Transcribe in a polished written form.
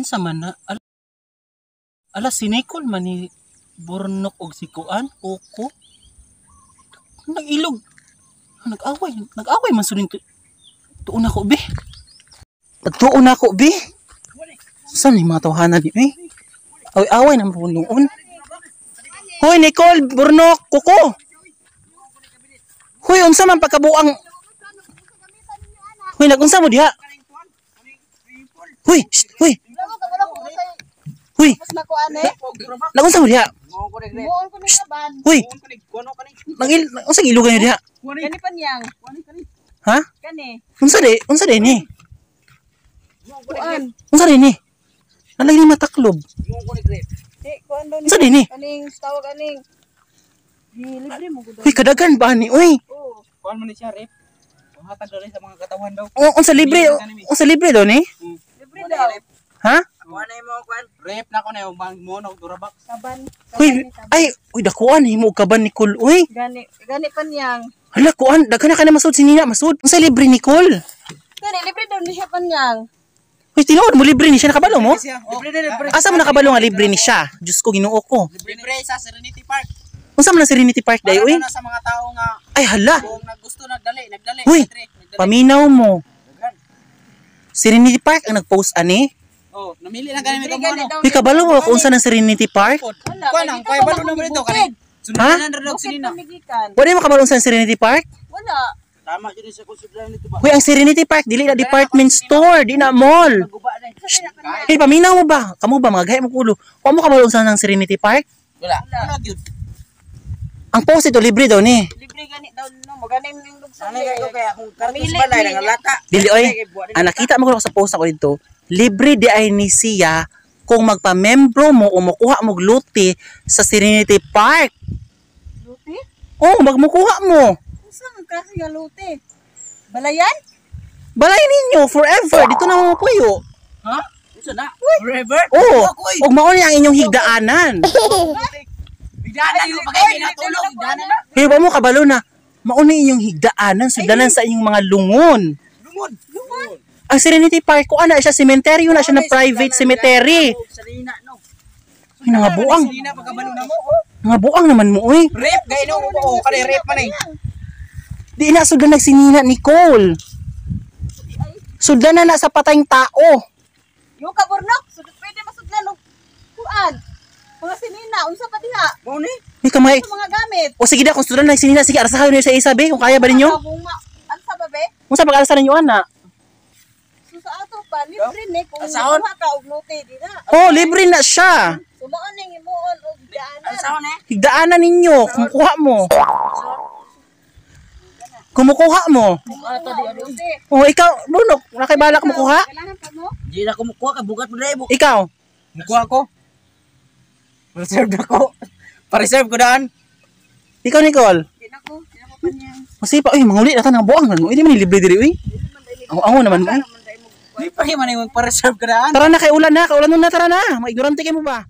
Unsa man na? Ala, si Nicole man ni Bornok og si Kuan, Coco. Nag-ilog. Nag-away. Nag-away man sulin to. Tuon ako, be. Tuon ako, be. Saan ni mga tawhana ni, eh? Away-away na po noon. Hoy, Nicole, Bornok, Coco. Hoy, unsa man pagkabuang? Hoy, nagunsa mo diha? Hoy, shh, hoy. Hoy, Mas na ko ane. nagunsa mo diha? Muon ko ni kaban. Hoy, nangil unsa gilugan niyo diha? Kani pa niyang. Ha? Kani. Unsa di? Unsa di ni? Kuan. Unsa di ni? Nalagi ni mataklob. Di kuan daw ni. Unsa di ni? Kaning tawag aning. Di libre mo gud. Hoy, kadagan ba ni? Uy, Oo. Kuan man ni siya, rep. Hatag daw sa mga katawan daw. o, unsa libre daw ni? Libre daw. Ha? Kuan na mo kuan. Rep na ko na yung mo no durabak. Kaban. Hoy, ay, uy, dakuan himo og kaban Nicole, uy. Gani gani pa niyang. Hala, kuan, daghan na ka na masud si Nina, masud. Unsa libre, Nicole? Gani libre daw ni siya pa niyang. Hoy, tinuod mo libre ni siya, nakabalo mo? Libre na libre. Asa mo nakabalo nga libre ni siya? Diyos ko, Ginoo ko. Libre sa Serenity Park. Unsa man ang Serenity Park day, Para uy? na sa mga tao nga Ay, hala. kung naggusto nagdali, nagdali, Uy, nagdali, nagdali. paminaw mo. Daghan. Serenity Park ang nag-post ani. Oh, namili na gani Libre mi gani kamo ano. daw. Uy, kabalo mo kung unsa ng Serenity Park? Wala. Kuan ang kuan balo na mo dito kani. Ha? Sundan na daw Bukid sinina. pamigikan. Wala mo kabalo unsa ng Serenity Park? Wala. Tama jud sa konsiderahan nito ba. Uy, ang Serenity Park dili na department store, di na mall. Guba na. Hey, paminaw mo ba? Kamo ba mga gahi mo kulo? Wa mo kabalo unsa ng Serenity Park? Wala. Wala gyud. Ang post ito libre daw ni. Libre gani daw no mo gani yung lugsan. Ano kay kaya kung kartos Namili, balay ni- nga lata. Dili oy. Ang nakita mo ko sa post ako dito, libre di ay ni siya kung magpamembro mo o mokuha mo og luti sa Serenity Park. Luti? Oh, magmukuha mo. Unsa ang klase nga luti? Balayan? Balay ninyo forever dito na mo puyo. Ha? Unsa na? Forever? Oh, Ako'y. ug mao ni ang inyong higdaanan. Bigdanan ko pagay may natulog, bigdanan na. Kaya ba mo kabalo na mao ni inyong higdaanan, sugdanan sa inyong mga lungon. Lungon. Lungon. Ang Serenity Park ko ana siya sementeryo na siya na private cemetery. Salina no. Ay, nangabuang. Salina pagkabalo na mo. Oh. Nangabuang naman mo oy. Rep gay no oh, kani rep man eh. Di na sugdan nagsinina Nicole. Sugdan na na sa patayng tao. Yung kaburnok, sudot pwede masudlan og kuan. Mga sinina, unsa pa diha? Mao ni. May kamay. Sa mga gamit. O sige na, kung sugdan na nagsinina, sige, arsahan niyo sa isa, be, kung kaya ba ninyo? Ansa ba be? Kung sa pag-arsa ninyo, ana. So sa ato pa libre ni kung Asahon? kuha ka og luti dina. Oh, libre na siya. So mao ning imuon og daanan. Saan eh? Higdaanan ninyo, kumukuha mo. Kumukuha mo. Luti. Oh, ikaw, Bunok, nakaibala ka mukuha? Kailangan pa mo? Di na ko mukuha kay bugat mo dai. Ikaw, Mukuha ko. Reserve na ko. Pa-reserve ko daan. ikaw, Nicole. Di na ko, di na ko pa niya. Masipa, uy, manguli na ta ng buang man mo. Hindi man libre diri, uy. Ang-ango naman mo. Uy. Di pa man yung pa-reserve ko daan. Tara na, kay ulan na, kaulan na, tara na. Maignorante kayo mo ba?